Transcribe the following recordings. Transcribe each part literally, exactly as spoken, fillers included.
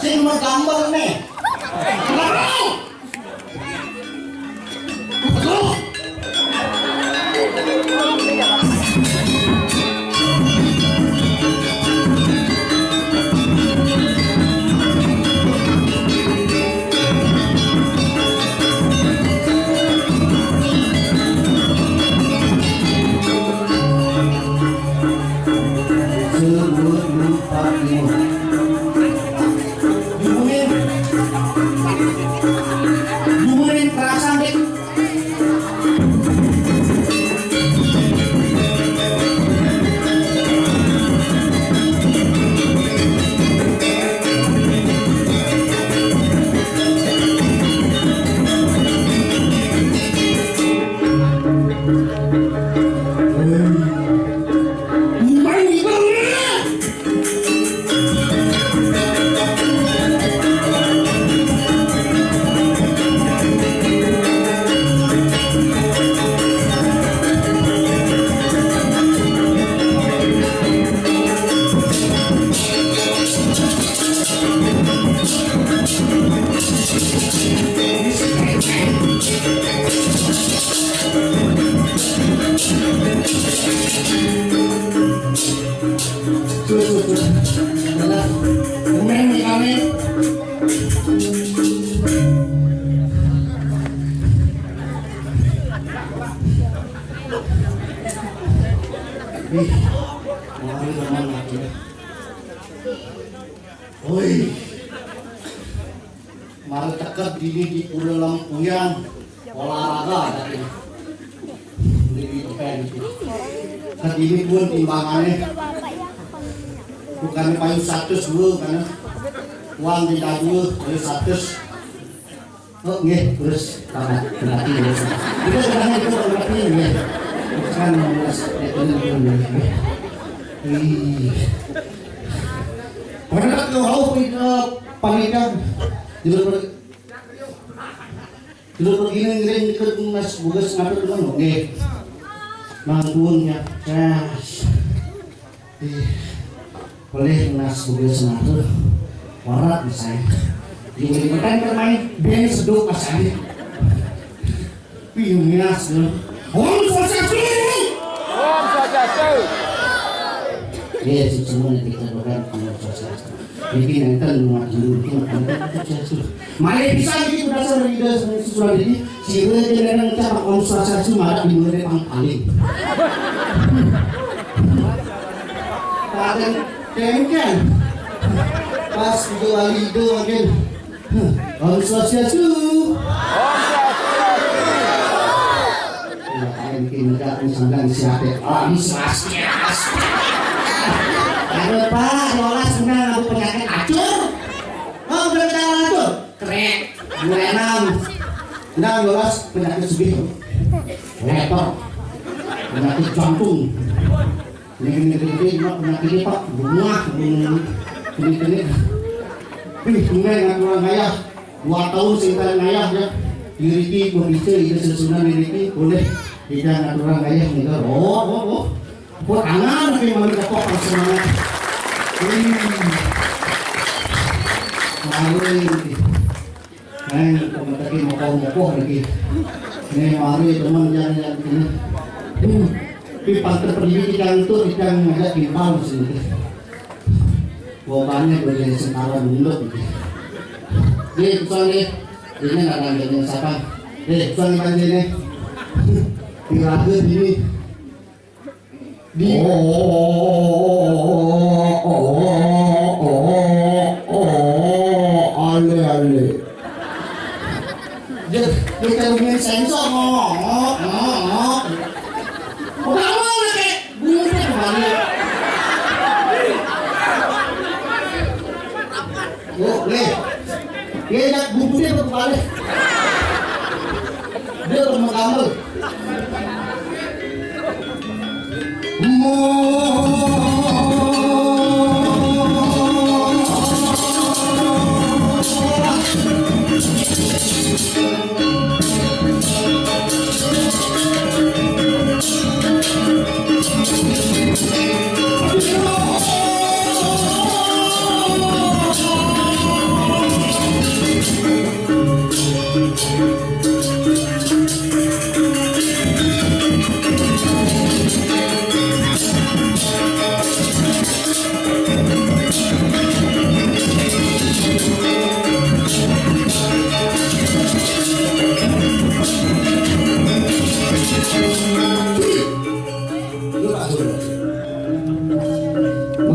Sing magambal nih. Betul. Sebut empat lima. Jumunin. Jumunin perasaan, Dik. Ih, mari teman lagi. Woi. Mari teket dini di Pura Lempuyang, olahraga aja ini. Ini di depan itu. Kedini pun timbangannya bukan payu seratus dulu, karena uang tidak dulu payu seratus. Oh, nggih, terus tambah berarti ya. Itu sebenarnya itu berarti, nggih. Bukan lima belas, itu, itu, nggih. Ih. Pernah tuh, oh, itu panitia. Dulu per-, dulu pergi ngiring ke Mas Bugas ngatur dulu, nggih. Mangkun ya. Yes. Ih, boleh Mas Bugas ngatur. Warat saya. Ini kan main band seduk Mas Adi. Pinas, ya. Om Swastiastu. Om Swastiastu. Ya, semua yang kita doakan Om Swastiastu. Jadi nanti umat Hindu itu Om Swastiastu. Malah bisa gitu dasar ida sesuatu ini. Sira jenengan ucap Om Swastiastu malah di mulai pang paling. Paten kengken. Pas itu wali itu makin Om Swastiastu. Om Swastiastu. Ya, kayak bikin negak nih sambil siate. Om Swastiastu. Ada Pak, Yolas benar aku penyakit acur. Oh, udah kita acur. Krek. Dua enam. Enggak, Yolas penyakit sedih. Leper. Penyakit jantung. Ini, ini, ini, ini, ini, penyakit ini, Pak. Bunga. Ini, ini, ini. Wih, tumben ngaku orang kaya. Dua tahun sing kaya ya. Iriki, kok bisa, ini sesudah iriki, boleh. Kita ngaku orang kaya, enggak. Oh, oh, oh. Kok tangan, tapi malah kepok, semangat. Wih. Malu ini. Neng, komentar ki mokoh-mokoh lagi. Nih, mari teman yang, yang ini. Hmm. Tapi pantai pergi ikan itu, ikan ngajak timpal sini. Bobanya boleh setara munduk. Nih, soalnya ini nggak ada yang siapa. Nih, soalnya kan ini. Diraga ini. Di oh, oh, oh, oh, oh, oh, ale, ale. Dia, dia kalau main sensor, ngok, ngok, ngok, ngok. Udah lama lah, kayak bunyi dia kembali. Oh, nih. Dia nak bubuknya berkembali. Dia bermekamal.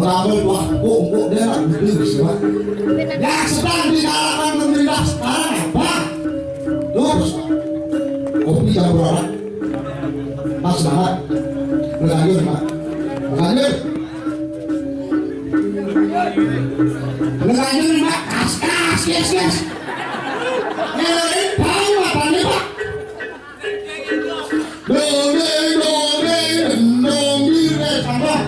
Tambel buah empuk-empuk dia nggak gede sih, Pak. Yang sedang digalakkan pemerintah sekarang apa? Terus kopi campur arak. Pas banget. Ngelanjut, Pak. Ngelanjut. Ngelanjut, Pak. Kas, kas, yes, yes. Ngelain bau apa nih, Pak? Dore, dore, dendong, dire, tambah.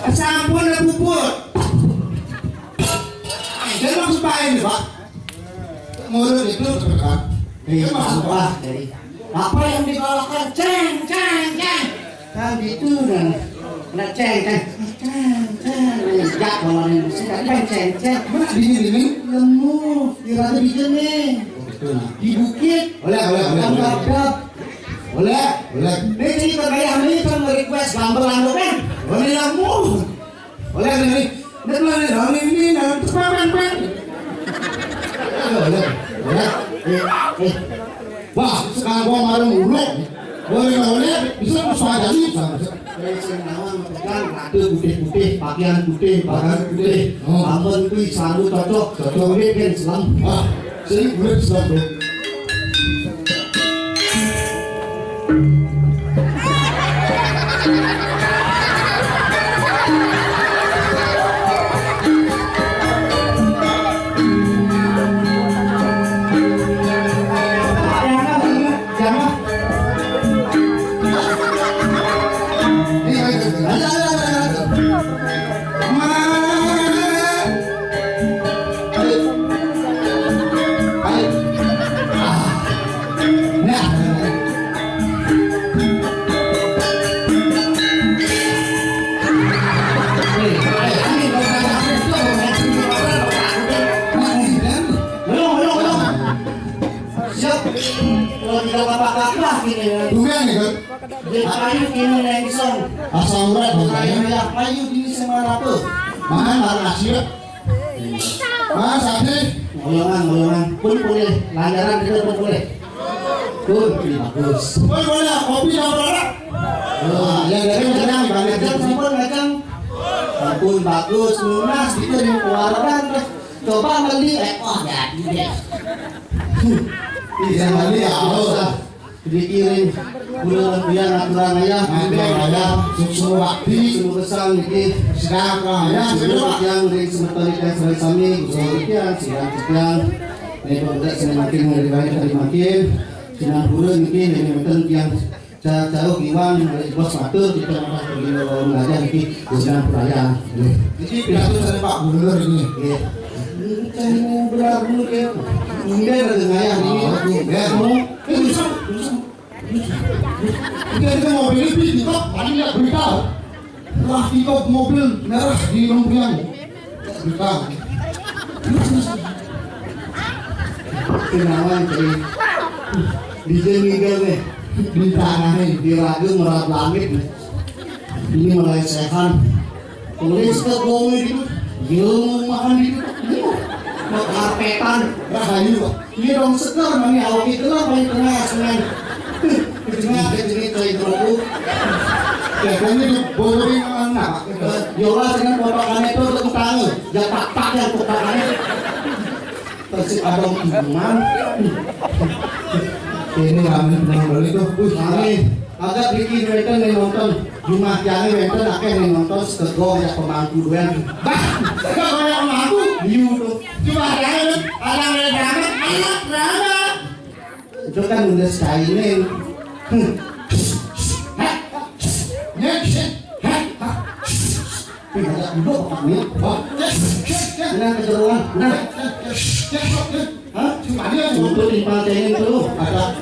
Sampun, puput. Dia maksud lain, Pak. Mulut itu, Pak. Iya, maksud apa? Jadi, apa yang dibawakan? Ceng, ceng, ceng. Kan gitu, kan. Nah, ceng, ceng. Ceng, ceng. Sejak kalau yang musik, kan ceng, ceng. Mana dingin, dingin? Lemu. Di Raja Bijen nih. Oh, gitu, nah. Di bukit. Oleh, oleh, oleh, oleh. Oleh, oleh. Ini cerita kayak ini kan request gamelan lo kan. Oleh lemu. Oleh, oleh, oleh. Ini, ini, ini, nah, terus, bang, bang, bang. Oleh, oleh, oleh. Eh, eh. Wah, sekarang gua malu mulu. Oleh, oleh, bisa terus aja nih. Terus yang nama makan, rada putih-putih, pakaian putih, pakaian putih. Oh. Ampun, kuwi selalu cocok, cocok. Kulit kan selam. Wah, sini kulit selam, Bro. Siap. Kalau tidak apa-apa gini ya. Bukan nih, Bang. Dia payu kini nengson. Asal murah, Bang. Payu ya, payu di Semarang tuh. Mana, mana, siap. Mas Adi. Ngoyongan, ngoyongan. Pun boleh. Lantaran kita pun boleh. Pun, ini bagus. Pun boleh, kopi sama produk. Wah, ya, dari ngajang, Bang. Ngajang, sampun ngajang. Ampun, bagus. Lunas, kita di warung. Coba beli, eh, oh, jadi deh. Iya, beli ya, oh. Dikirim. Kula lan biyan aturang ayah, aturang ayah, suksma bakti, suksma gesang niki. Sedang ayah, suksma yang ring semeton ingkang sami-sami, kula titiang, siang titiang. Nek kok sing makin hari raya tadi makin, sinampura niki nek wonten tiyang ja-, jauh iwang, nek bos matur kita malah pergi lawan aja niki, sinampura ya. Nggih. Niki pidato dari Pak Gubernur ini. Nggih. Ini kan benar dulu ya. Nggih, ada ayah niki. Oh, nggih. Eh, bisa, bisa. Kita, kita mobil ini pick up, paling nggak berita. Lah, pick up mobil merah di Lombriang. Berita. Kenalan, Tri. Di sini kan nih. Di tanah nih, di ragu merat langit nih. Ini mulai sehat. Tulis ke bumi itu, ilmu makan itu, makarpetan, rahayu. Ini dong seger, mami awak itu lah, paling tengah sungai. Di tengah ada jenis kayak kerupuk. Ya, kan ini boring anak. Yola dengan potongannya itu untuk utang. Ya, tak-tak yang potongannya. Terus ada hubungan. Ini rame benar beli tuh. Wih, rame. Agak bikin wénten nih nonton. Jumah tiangnya wénten, akeh nih nonton, setegong ya pemangku doang. Bah, setegong ya pemangku. Liu tuh. Jumah tiangnya ada yang drama, anak drama. Itu kan udah styling. Hmm. Hah? Nyek, hah? Hah? Wih, ada duduk, Pak, nih. Wah, cek, cek, cek. Nah, keseruan. Nah. Cek, cek, cek, cek. Hah? Cuma dia yang untuk dipakaiin tuh. Ada.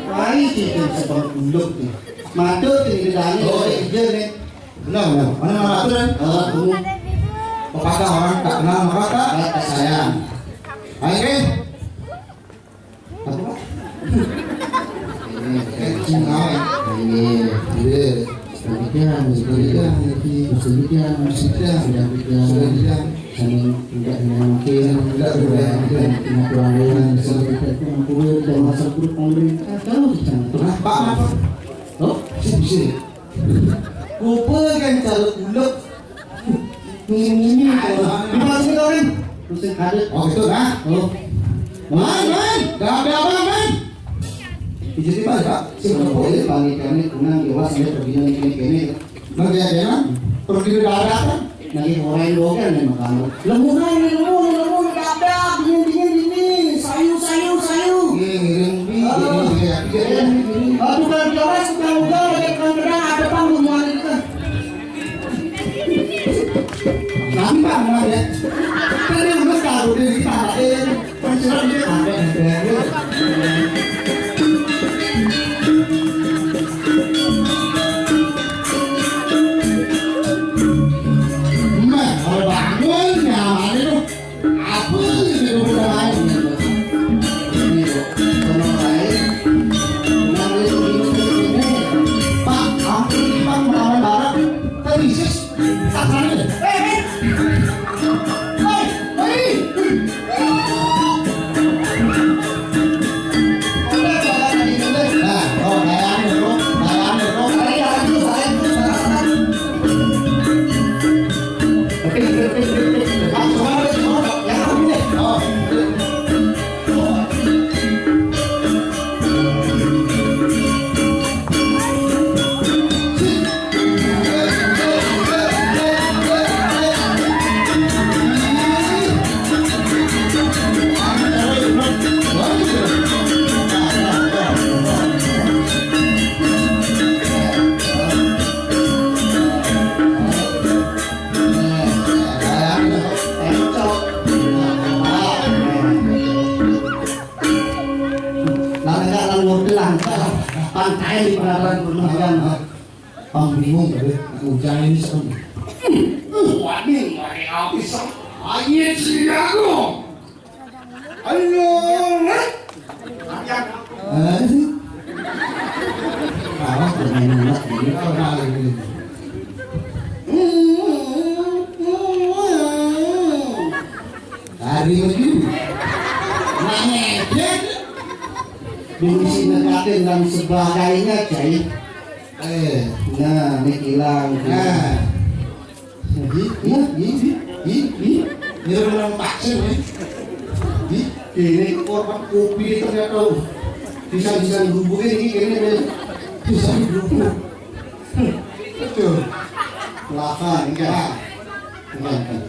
Lain sih, yang sebab duduk nih. Madu tuh di dalamnya. Oh, iya. Iya, nih. Benar, benar. Mana, mana aturan? Oh, kamu. Pepatah orang tak kenal maka tak sayang. Ayo, Keng. Apa, Pak? Ini, ini, iya. Demikian, demikian, demikian, demikian, sudah demikian, sudah demikian. Saling tidak mungkin, tidak mungkin. Pengaturan dewan, sudah kita itu mengkurung dan masa buruk pemerintah, tahu di sana. Pak, Pak, Pak. Oh, sini, sini. Kupe kan cara ulek. Ini, ini, kalau di mana sih kau, Ren? Terus yang kadet. Oh, itu, nah. Oh. Man, man. Gak ada apa, man. Jadi, Pak, Pak, sing kepok ya, panitiane kunang, ya, was, ya, pergi nang kene-kene. Nang dia, dia, nang. Pergi ke darat, kan? Lagi orang doang, nih, makan. Lemu, kan, lemu, lemu, dadak, dingin, dingin, dingin. Sayu, sayu, sayu. Iya, ngiring, bi, ah, ngiring, ngiring, ngiring. Ah, tukang jawas, tukang ugal, ada tukang gedang, ada pang, rumah itu. Gampang lah ya. Kan dia udah tahu, dia ditawarin. Pacaran dia sampai. Meh, kalau bangun, nyaman itu. Apa sih dia udah lain? Ini, Bu. Sama lain. Nah, ini, ini, ini. Pak, hampir Pak melawan Barat. Kan bisa. Sasaran. Eh, eh. Hei, hei. Nah, oh, bayangin, Bro. Bayangin, Bro. Bayangin, Bro. Bayangin, Bro. Lah, enggak, lah, ngopi lah, enggak lah. Pantai di penataran perumahan. Pang bingung, ya, hujan ini serem. Waduh, mari habis. Ayo, sih, aku. Ayo, nah. Eh, sih. Awas, jangan nolak ini. Oh, nah, ini. Hari ini. Nah, ngedek. Misi nekatin dan sebagainya, Cai. Eh, nah, ini hilang. Nah. Ih, ih, ih, ih, ih. Ini orang vaksin, nih. Ih, ini korban kopi ternyata. Bisa-bisa dihubungin ini, kayaknya bisa dihubungin. Betul. Lahan, enggak. Enggak, enggak.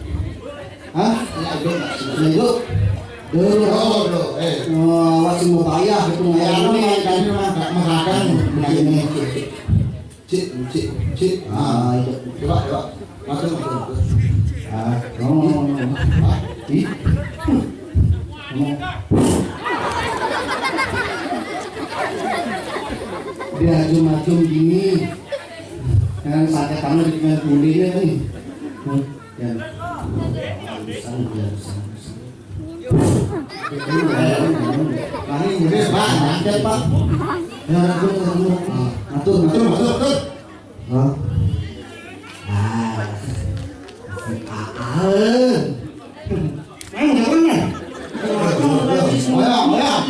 Hah? Enggak, enggak. Enggak, enggak. Dulu. Oh, bro, eh. Oh, awas mau bayar gitu, bayar. Ini kan enggak makan. Nah, ini. Cik, cik, cik. Ah, itu. Coba, coba. Masuk, masuk, masuk. Ah, oh. Ah, ih. Oh. Dia acung-acung gini. Yang sakit tangan di kulinya nih. Hmm, ya. Bisa, bisa, bisa. Nah, ini udah, Pak, mantap, Pak. Ya, atur, atur, atur. Atur, atur, atur. Hah? Ah. Ah, ah. Ayo, jangan, ya. Ayo, ayo,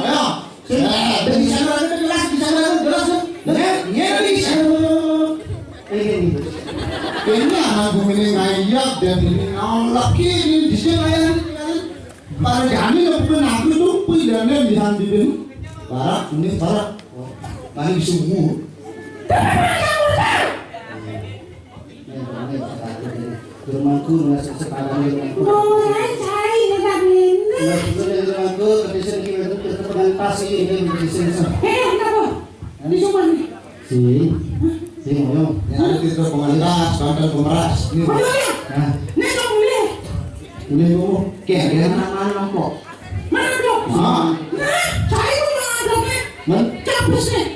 ayo. Sini, eh, bisa lagi, jelas, bisa lagi, jelas, ya. Ya, ya, bisa. Ini, ini. Ini anak gue ini ngayap dan ini nolak ini, di sini ngayap. Para jani yang pernah aku tuh, pilihannya di hati ini. Barak, ini barak. Mari sungguh. Jero mangku, ngasih sepadan jero mangku. Mulai cai nggak ini. Nggak boleh jero mangku, tapi saya kira itu tetap dengan pasti ini bisa. Eh, kenapa? Ini cuma nih. Si, si ngoyong. Ya, ada kita komunitas, bantal pemeras. Ini. Nah. Ini kamu ini. Ini kamu. Kayak dia mana kok? Mana dong? Ah. Nah, saya itu mana dong, ya? Man? Capus nih.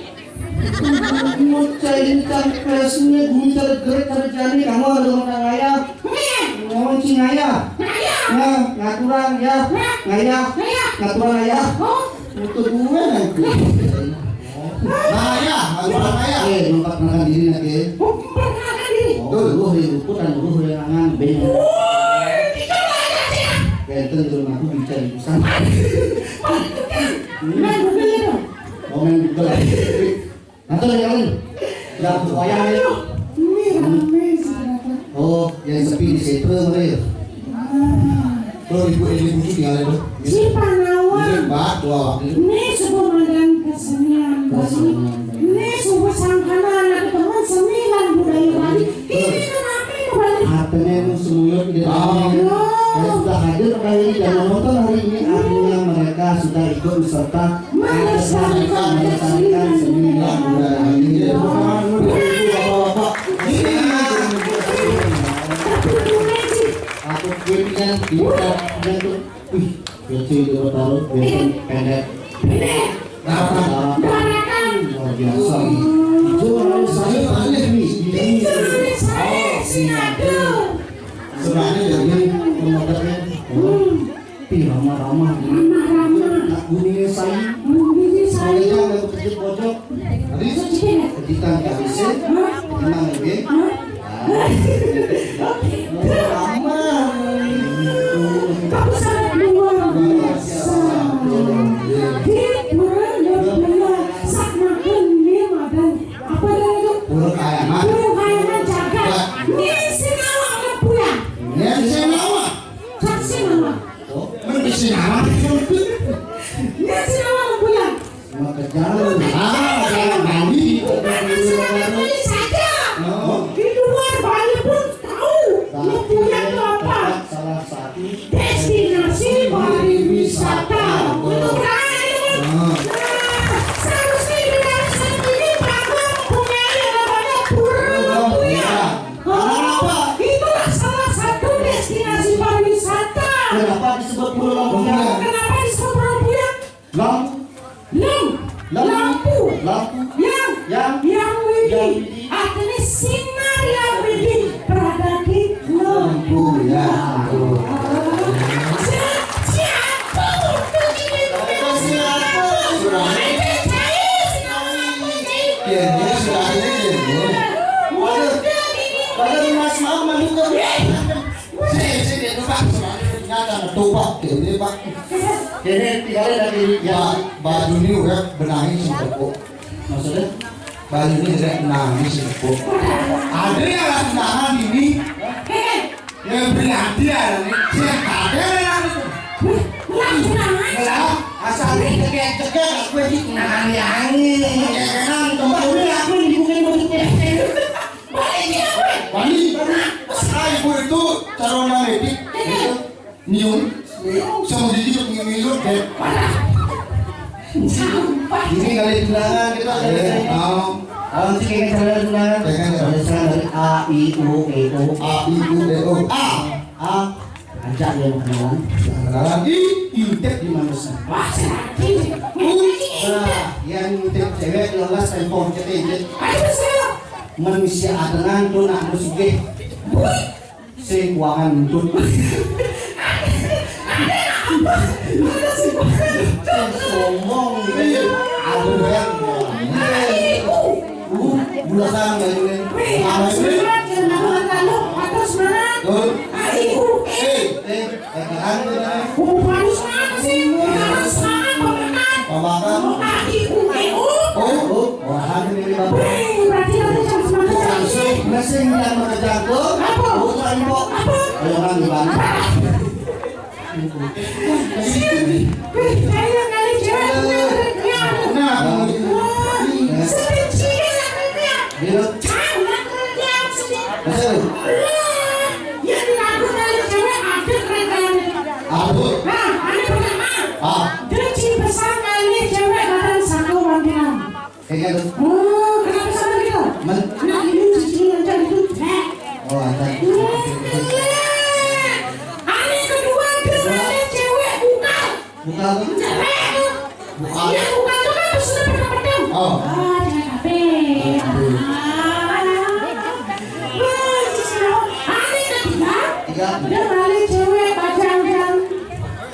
Mau cai ini capus nih, bumi tergerak terjadi, kamu ada rumah tangga ya? Iya. Mau cing ya? Iya. Nah, ngaturan ya? Iya. Ngaya? Iya. Ngaturan ya? Oh. Itu gue nanti. Nah, ya, ngaturan ya? Eh, memperkenalkan diri nanti. Oh, memperkenalkan diri. Oh, lu yang rumput dan lu yang angan, beng. Woi, kita banyak ya. Benten di rumahku bisa di pusat. Nah, gue dulu. Komen juga lah. Nanti yang lain. Yang wayang itu. Ini rame sebenarnya. Oh, yang sepi di situ, Mril. Ah. Tuh, ibu ini butuh tinggal itu. Cipanawa. Ini, Mbak, dua waktu. Ini sebuah madan kesenian. Kesenian. Ini sebuah sangkana anak teman seni dan budaya Bali. Ini kenapa itu Bali? Artinya itu semuyut di dalamnya. Oh. Yang sudah hadir kali ini dan menonton hari ini, artinya mereka sudah ikut serta melestarikan, melestarikan seni dan budaya Bali. Jadi, bapak-bapak, ini aku punya di, di, Wih, kecil dia bertaruh, dia kan pendek. Pendek. Daratan. Daratan. Luar biasa. Itu namanya saya aneh nih. Ini. Itu namanya saya, oh, Singapura. Sebenarnya jadi pemotretnya. Hmm. Ih, ramah-ramah. Ramah-ramah. Nak bunyinya saya. Bunyinya saya. Saya ada kejepit pojok. Tadi kejepit ya? Kejutan kali sih. Hah? Tenang, oke? Hah? Kamu sangat luar biasa. Di Pura Lepula, sak makan dia makan. Apa dia itu? Pura Kayangan. Pura Kayangan jaga. Ya. Ini sinawa Lepula. Ini sinawa. Saksi nama. Oh, mana sinawa? Ini sinawa Lepula. Maka jangan. Ah, jangan Bali. Bukan masalah Bali saja. Oh. Di luar Bali pun tahu. Nah, Lepula itu apa? Salah satu destinasi pariwisata. Betul kan? Ah. Nah, seharusnya di daerah sendiri Bangka mempunyai yang namanya Pura Lempuyan. Kenapa? Itulah salah satu destinasi pariwisata. Kenapa disebut Pura Lempuyan? Kenapa disebut Pura Lempuyan? Lampu. Lam. Lampu. Lampu. Yang. Yang. Yang widi. Yang widi. Artinya sinar yang widi. Berada di lempu. Lempu, ya. Siapa waktu ini? Siapa? Ada siapa? Ada cai, siapa waktu ini? Ya, dia sudah ada, ya. Waduh. Waduh, Mas, maaf, malu, Kak. Sini, sini, Pak. Soalnya nyata, Pak. Ini, Pak. Ini tinggalin lagi. Ya, baju ini udah benahin si Teko. Maksudnya? Baju ini udah benahin si Teko. Ada yang lagi nahan ini. Ya, berarti ya, ini. Saya ada yang lagi. Lah, asal ini cekek-cekek, aku ini nahan ya, ini. Ya, kan, tempat ini aku dibuka maksudnya. Balik, ya, weh. Balik. Saya ibu itu calon medik. Iya. Nyium. Sama dia juga nyium deh. Sampah. Ini kali tunangan kita ada. Eh, mau. Kalau nanti kita jalan tunangan. Jangan, ya. Tulisan dari A, I, U, E, O. A, I, U, E, O. A. A. Ajak dia kenalan. Kenalan. I. Intip di mana sih? Wah, sakit. Nah, yang intip cewek lolos tempo cetek. Ayo, saya. Manusia adengan tuh nak musik deh. Wih. Sing kuangan nuntut. Sombong. Iya. Aduh, yang. Uh, bulakan, Mbak Yuni. Wih, harus semangat, jangan malu-malu. Harus semangat. Tuh. Ayo, eh. Eh, eh, katakan, Mbak Yuni. Uh, harus semangat sih. Harus semangat, pemakan. Pemakan. Ayo, eh, oh. Oh, oh. Wah, ini, Bapak. Wih, berarti nanti jam sembilan langsung. Mesin yang mengejar tuh. Apa? Bukan, Mbok. Apa? Ayo, Bang, Bang. Wih, saya kali cewek. Kayaknya tuh. Oh, kenapa sama gitu? Men- Nah, ini cicing aja gitu. Heh. Oh, ada. Hmm, jelek. Aneh kedua, dia ada cewek bukan. Bukan. Jelek tuh. Bukan. Iya, bukan tuh kan sudah pernah pedang. Oh. Ah, jangan kabeh. Aduh. Ah. Wah, aneh ketiga. Tiga. Dia ada cewek pacaran.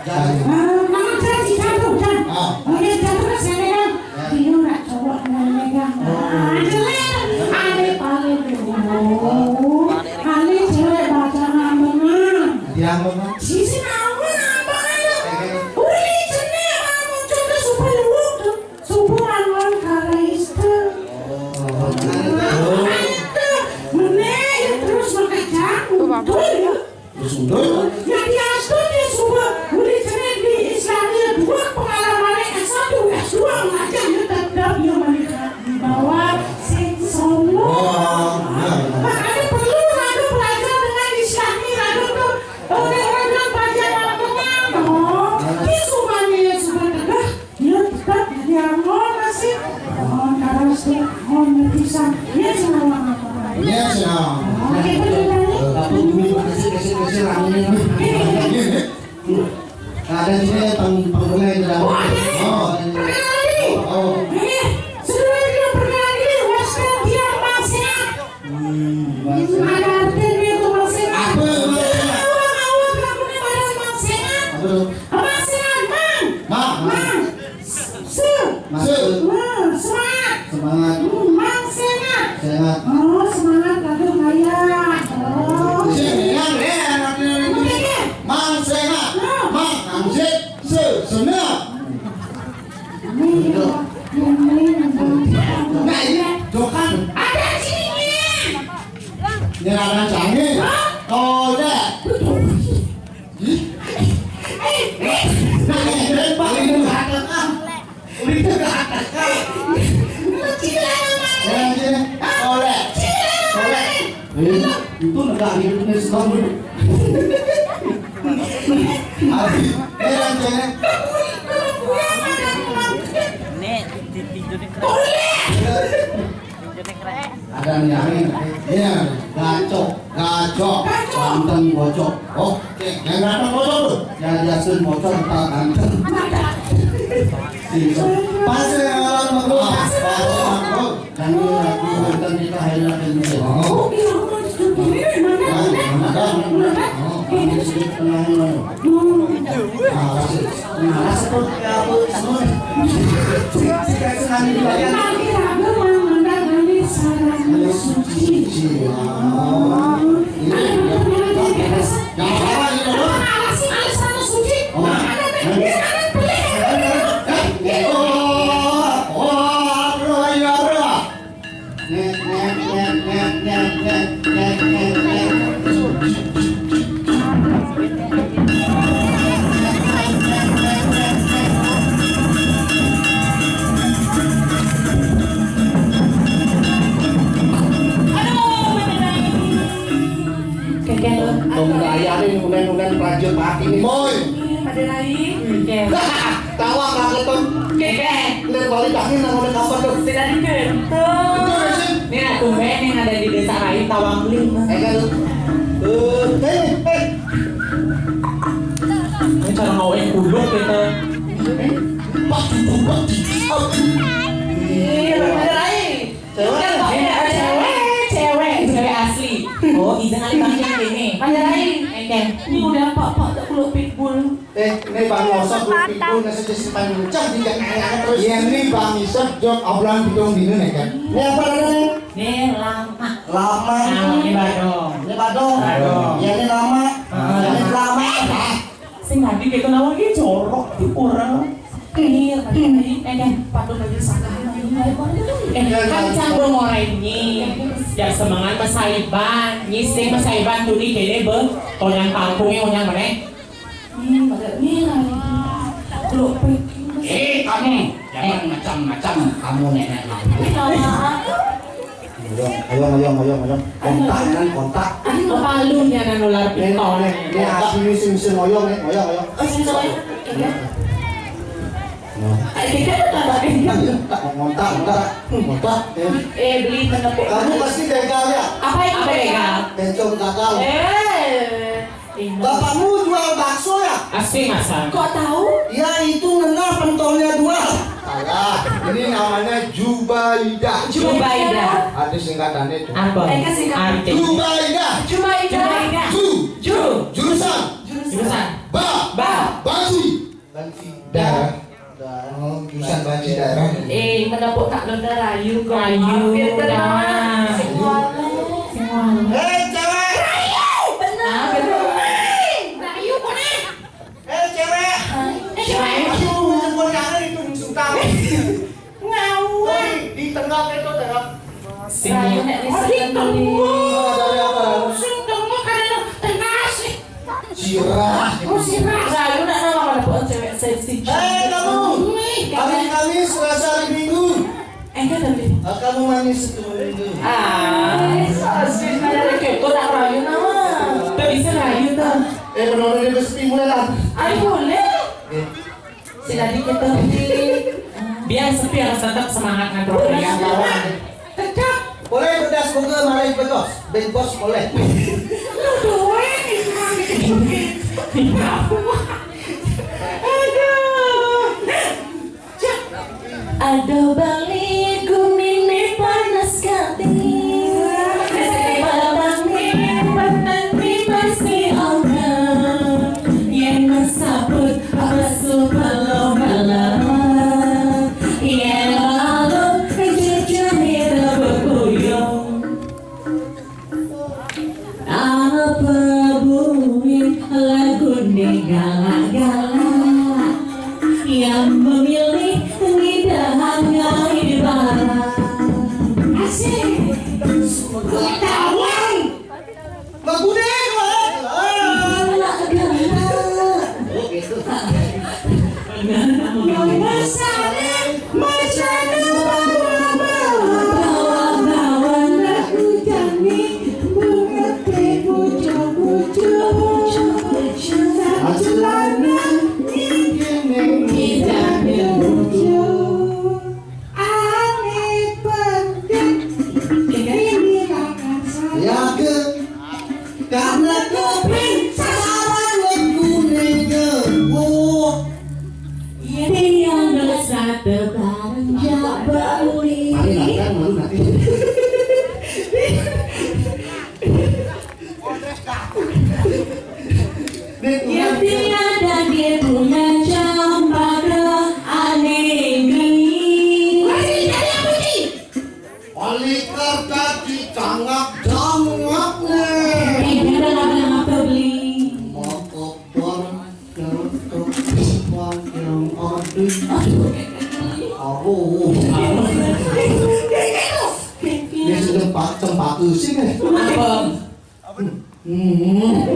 Jangan. Ah, nama Jan, si Jan tuh, Jan. Ah. Oh, iya, Jan tuh kan saya kan. Ya. Dia nak cowok yang megang. Oh. Ah, jelek. Aneh paling dulu. Aneh cewek pacaran bener. Dia apa, Bang? Si, si Nawa apa aja? Ya, kan? Uli jenis apa muncul ke super luwuk tuh. Super angon kara iste. Oh. Meneh ya terus makejang. Betul ya. Terus mundur. Yang diatur dia semua. Uli jenis di Islamia dua pengalaman S satu, S dua mengajar ya tetap dia melihat di bawah sing sombong. Oh, benar, benar. Makanya perlu lalu belajar dengan Islami lalu tuh orang-orang belajar lakukan dong. Dia semuanya sudah tegak, dia tetap dia mau masih mau terus dia mau berpisah. Dia semua. Iya, senang. Oke, itu ceritanya. Tapi ini kasih kasih kasih rame. Ada juga yang pang panggungnya itu dah. Oh, ada. Oh, ada. Perkenalan diri. Oh. Eh, sebelum kita perkenalan diri, waspada dia Mang Sehat. Hmm, Mang Sehat. Ada artinya itu Mang Sehat. Apa, Mang Sehat? Awak-awak kamu ini pada Mang Sehat. Apa tuh? Mang Sehat, Mang. Mang. Mang. Se. Mang. Se. Wah, semangat. Semangat. Hmm, Mang Sehat. Sehat. Oh, semangat lagu kaya. Oh. Sehat, ya, anaknya itu. Oke, oke. Mang Sehat. Nah. Mang, Mang Sehat. Se, semangat. Ini, ini, ini. Nah, ini, Jokan. Ada sini. Ini ada canggih. Hah? Tolek. Ih. Eh, eh. Nah, ini, Pak, ini ada, ah. Ini ada, ah. Lu cila namanya. Ya, sini. Tolek. Cila namanya. Tolek. Eh, itu negara Indonesia dulu. Habis. Eh, yang cewek. Nek, di, di, di, Ada yang nyari. Iya, gacok, gacok. Banten bocok. Oh, oke. Yang ganteng bocok tuh. Yang Jason bocok, tak ganteng. Pas ya, pas, pas. Kami lagu mantan kita hari ini. Oh. Nah, nah, nah. Oh, ini sedikit tenang. Nah, masih. Nah, masih tuh, ya, tuh, semua. Dikasih angin bagian. Nanti ragu, Mang, mantan kami sarana suci. Suci, ya. Oh. Ini. Ada yang pernah di atas. Yang apa ini, Mang? Alas, alas sarana suci. Oh. Ada, ada, ada, beli. Oh, oh, oh, oh, oh. Keke. Tong gayane unen-unen praja pati ni. Boy. Pada lain. Oke. Tawang kaget tuh. Keke. Lihat balik kaki nang udah kapan tuh. Tidak dibentuk. Betul, ya, sih? Ini nak tumben yang ada di desa lain tawang lima. Eh, kan. Eh, eh, eh. Ini cara ngawin kuluk kita. Eh, pas tutup, pas tutup. Iya, pada lain. Cewek. Cewek, cewek, cewek asli. Oh, izin kali bang yang ini. Ada lain. Oke. Ini udah empat empat tak peluk pitbull. Eh, ini bang ngosok peluk pitbull nasi jadi pancang di jalan terus. Iya, ini bang isep jok obrolan bidung bini nih kan. Ini apa namanya? Ini lama. Lama. Nah, ini badong. Ini badong. Badong. Iya, ini lama. Ah. Ini lama. Sing tadi kita nawang ini jorok tuh orang. Ini, ini, eh, kan, padahal lagi sakit. Eh, kan cang gua ngorai ini. Yang semangat masaiban, nyising masaiban tuh nih kayaknya be, konyang kampungnya konyang mana? Ini pada ini lagi. Belum pergi. Eh, kamu jangan macam-macam kamu nenek. Ayo, ayo, ayo, ayo, ayo. Kontak, kan, kontak. Aduh, palu nih anak nular pitong. Nih, nih, asli sing sing ngoyong nih, ngoyong, ngoyong. Oh, sing ngoyong. Iya. Ayo, kita tambah. Ngontak, ngontak, ngontak. Eh, beli menepuk. Kamu pasti begal ya? Apa itu begal? Bencong gagal. Eh, eh, Bapakmu jual bakso ya? Asing asal. Kok tahu? Ya, itu nengah pentolnya dua. Salah. Ini namanya Jubaidah. Jubaidah. Ada singkatannya itu. Apa? Eh, kasih tahu. Arti. Jubaidah. Jubaidah. Ju. Ju. Jurusan. Jurusan. Ba. Ba. Banci. Darah. Oh, jurusan banci darah. Eh, menepuk tak bener rayu kok. Rayu, Hampir kena. dah. Sing walu. Semua. Eh, cewek. Bener. Bener. Rayu kok nih. Eh, cewek. Eh, cewek. Aduh, jempol kangen itu sutang. Ngawur. Di tengah itu tengah. Rayu nek wis Oh, seneng ditemu. nih. Ada apa? Sing temu karena tengah sih. Sirah. Oh, sirah. Rayu nek nama mana buat cewek seksi. Eh, kamu. Nih, Hari Kamis, Selasa, hari Minggu. Eh, kan tapi. Ah, kamu manis itu minggu. Ah, sosis ada kepo tak rayu nama. Tak bisa rayu tuh. Eh, penonton dia sepi mulai lah. Ayo boleh. Eh, Sila dikit tapi. Biar sepi harus tetap semangat ngatur ya kawan. Tetap. Boleh pedas bunga marai betos, bengkos boleh. Lu doang yang kurang dikit. Aduh. Ada balik gunine panas kati. Batang ni, batang ni pasti ora. Yen sabut apa supalo malam. Yen lalu jejak mira berkuyung. Apa bumi lagune galak-galak yang memilih ngidahang ngaibar. Asik. Ketahuan. Lagunya galak. Galak-galak. Oh, gitu. Yang besar, macam bawa-bawa nak hujan ni. Bunga teh bujur-bujur. Celana ni tidak bujur. Ane penting ini tangan saya. Ya ke. Karena Kopi sasaran lagune gembok. Tiada satu barang jak beli. Mari makan, malu nanti. Ya tiada dia punya cempaka aneh gini. Masih ada yang puji. Oli kerja di cangak-cangak nih. Ibu dah lama-lama beli. Mau koper, yang koper, yang adu. Aduh. Ini sudah pak cempaka sih nih. Apa? Hmm.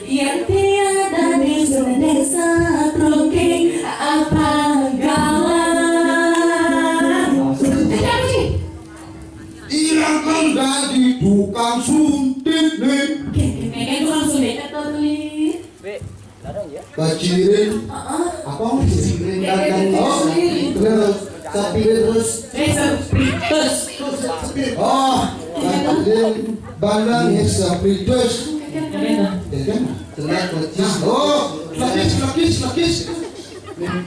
Yang tiada di desa Trungking apa galak. Siapa sih? Irang kan dadi tukang suntik nih. Ini tukang suntik atau tulis? Bacirin. Apa bacirin? Oh, terus sapirin terus. Eh, terus. Oh, bacirin bandang ya sapirin terus. Ya kan? Telat lecis. Oh, lecis, lecis, lecis. Yang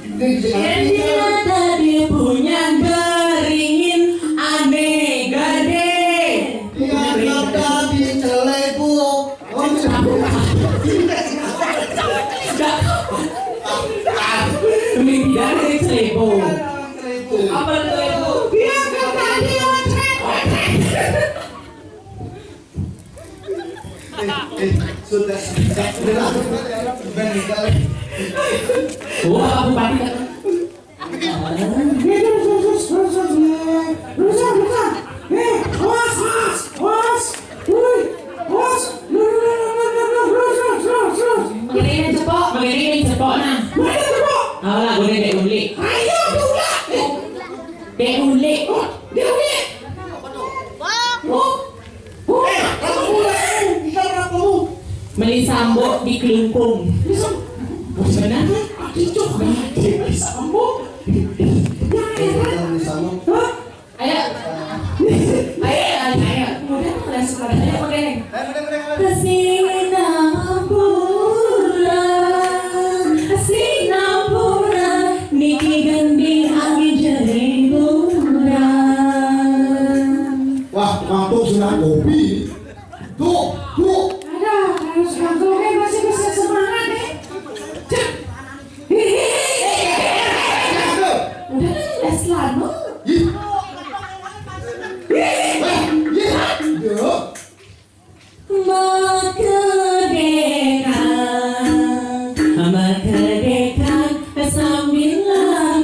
dia tadi punya beringin aneh gade. Yang tadi celebok. Demi tidak ada celebok. Apa celebok? Dia kan tadi otrek-otrek. Eh, eh, sudah, sudah, sudah. Sudah. Wah, bupati kan. Begini cepok. Begini cepok nah. Alah, boleh dek ulik. Dek ulik. Meli sambok di kelungkung. Benar kan? Aduh, cok, gede, sambung. Yang heran. Hah? Ayo. Ayo, ayo, ayo. Udah, udah suka. Ayo, pakai. Sinampura, sinampura, niki gending angin jering bulan. Wah, ngantuk sudah kopi. Tuh, tuh. Ada, kalau sudah kopi masih bisa semangat nih. Cek. Udah kan udah selamat. Ih. Ih. Eh, ih. Yo. Merdeka, merdeka sambil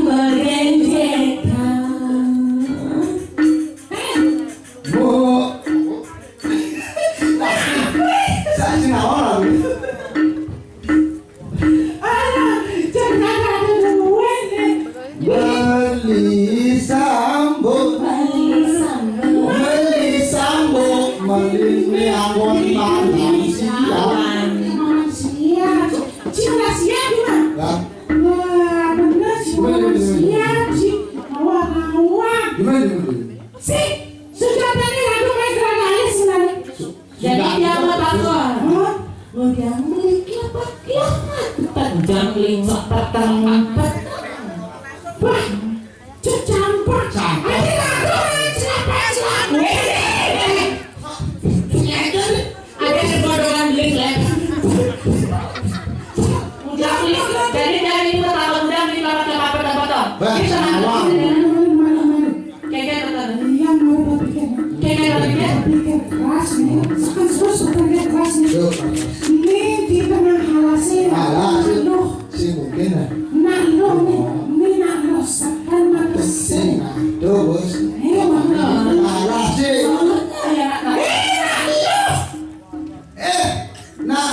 bergenjekan. Bu. Saya sih orang. Alah, jangan ada duluan, eh. Beli sambut. Beli sambut. Beli sambut. Beli mie anggon makan siang. Makan siang. Cing, nggak siap, gimana? Lah. Wah, bener sih, bener, bener, bener. Siap sih. Awak, awak. Gimana, gimana? Si Sujatane rada main kerana alis nang. Jadi dia mau takon. Hah? Mau dia beli kelapa? Kelapa. Petang jam lima petang, petang. Wah, cecampak. Cecampak. Ada rada main kelapa, kelapa. Ada sebodohan beli kelapa. Udah, beli. Jadi dia itu takon udah beli kelapa, kelapa, petang, petang. Bah, bisa makan. Wah. Keke, keke. Iya, mau berpikir. Keke berpikir. Berpikir keras nih. Sekarang terus berpikir keras nih. Yuk. Ini di tengah halasnya. Halas. Aduh. Si mungkin, ah. Nah, lo nih. Ini nah, lo sekarang mah pusing. Nah, tuh, Bos. Iya, bener. Halas sih. Soalnya ya, nah. Eh, nah, lo. Eh, nak.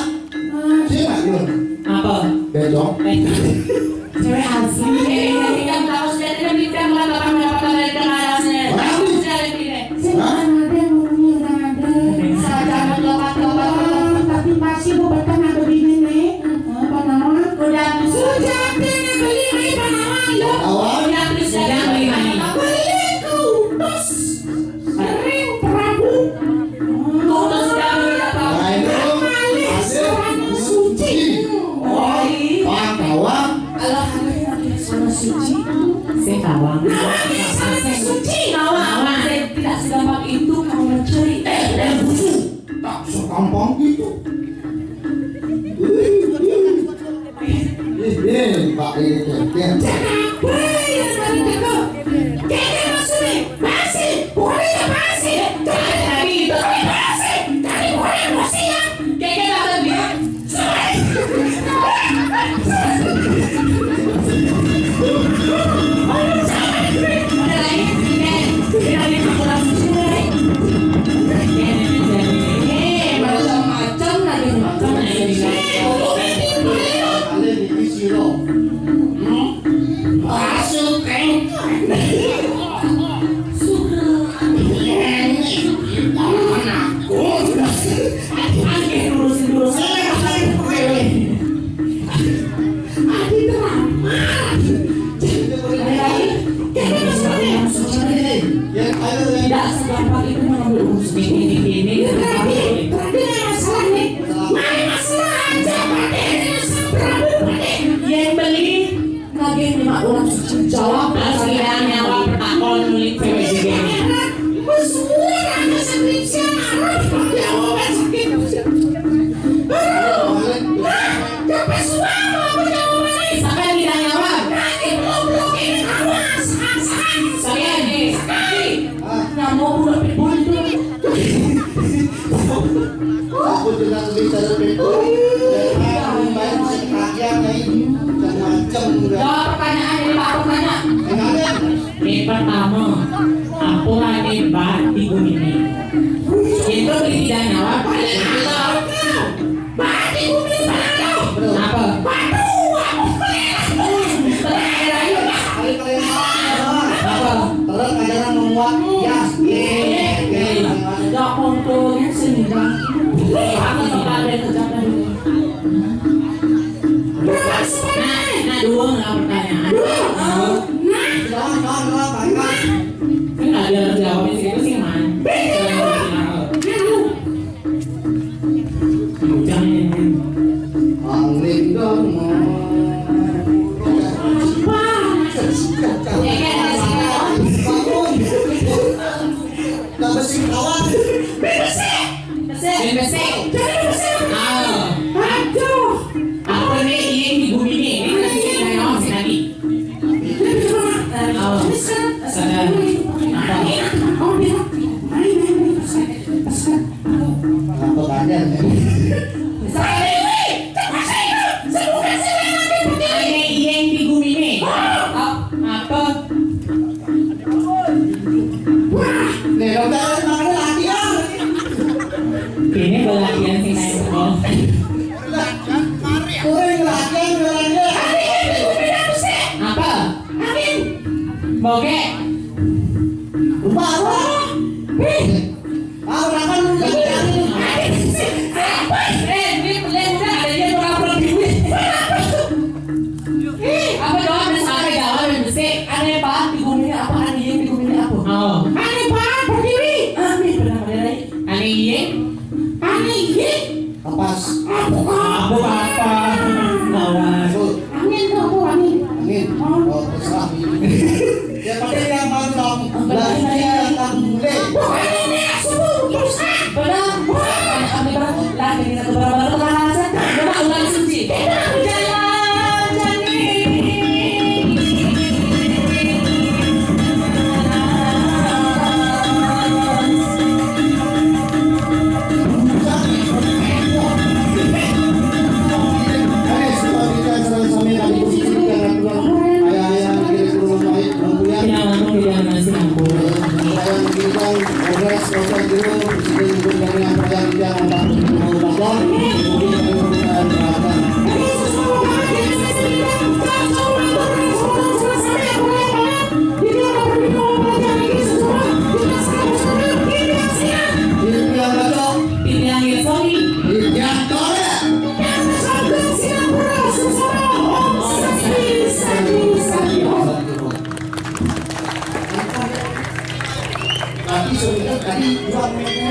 Sini, nak, dulu. Apa? Becong. Becong. Cewek asli. Eh, yang tahu sejatinya bintang lah, kapan dapat dari tengah alasnya. Mana? Sejati deh. Hah? Ada yang ngomongnya, ada. Saja lokat-lokat. Tapi pasti bu petang ada bini nih. Apa nama? Udah. Sejati nih beli nih, apa nama? Lo. Awal. Udah, terus jangan beli. Beli kudos. Ring Prabu. Tutus kami dapat. Lain dong. Malih sarana suci. Oh, Pak Kawang. Alah, alah, alah, sarana suci. Sing Kawang. Nah, ini sarana suci. Kawang. Kawang. Tidak segampang itu kamu mencari. Eh, eh, busu. Tak segampang itu. Ih, ih, Pak, ini keken. Jangan, woi, yang tadi teko. Keke maksudnya, pasti, pokoknya pasti. Jangan tadi itu, tapi pasti. Tadi pokoknya pasti ya. Keke kata dia. Ada lagi, Keke. Ada lagi, kurang. Eh, macam-macam lagi, macam lagi. Ada di sini loh. Hmm? Masuk, Keng. Suka. Ini, teman aku. Oke, lurusin, lurusin. Saya akan keliling. Adi drama. Jadi, kita masalahnya. Yang ada tidak segampang itu mengambil urusan ini, ini, ini. Tadi, tadi ada masalah nih. Mana masalah aja, Pak D, ini masalah Prabu, Pak D. Yang beli lagi lima orang suci jawab. Asli nyawa petakon milik P W J G. Semua orang bisa bisa harus berjawaban sakit. Nah, sampai semua orang berjawaban. Sampai tidak nyawa. Lagi belum belum ini kamu sehat sehat. Sekali. Sekali. Namo pula pitbull itu. Aku juga bicara pitbull. Dan main musik kerajaan ini macam-macam juga. Jawab pertanyaan, ini Pak, pertanyaan. Ini pertama, apa ini bat di bumi ini? Itu beli tidak nyawa, paling apa? Mati bumi mana? Apa? Batu, aku pelihara. Pelihara, ayo. Apa? Terus ajaran membuat jas. Ye, ye. Ya, untungnya sendiri. Aku tempat dia kerjakan dulu. Berapa semua Bangun. Nggak bersih kawan. Besek. Besek. Besek. Jadi besek. Ah. Aduh. Apa nih yang di bumi nih? Ini kan sih kayak apa sih tadi? Jadi cuma. Ah. Besek. Sadar. Apa? Oh, dia. Main, main, main. Besek. Besek. Apa tanya nih? Ane iying di gumine. Apa? Wah, nek ora makane latihan. Kene latihan sing naik sekolah. Kuring latihan, latihan. Apa? Angin. Bokek. Lupa, lupa. Ih. Apa, apa lu lagi? Apa? Eh, ini pelit udah ada dia pura-pura bingung. Ih, apa doang ada sampai dalam yang besar. Aneh banget di bumi ini apa? Aneh yang di bumi ini apa? Oh. Aneh banget berdiri. Aneh benar-benar. Aneh iya. Aneh iya. Apa? Apa? Apa apa? Awas. Angin tuh, apa angin? Angin. Oh. Oh, terserah. Ya, pakai yang mantap. Lagi yang tak boleh. Bukan ini, aku terus. Benar. Wah, kami berangkat. Lah, kita ke beberapa teman aja. Memang ulang suci. Jalan, jalan. Tidak langsung tidak nasi ampun. Titiang Yesoni. Titiang Tore. Tapi sebenarnya tadi dua menit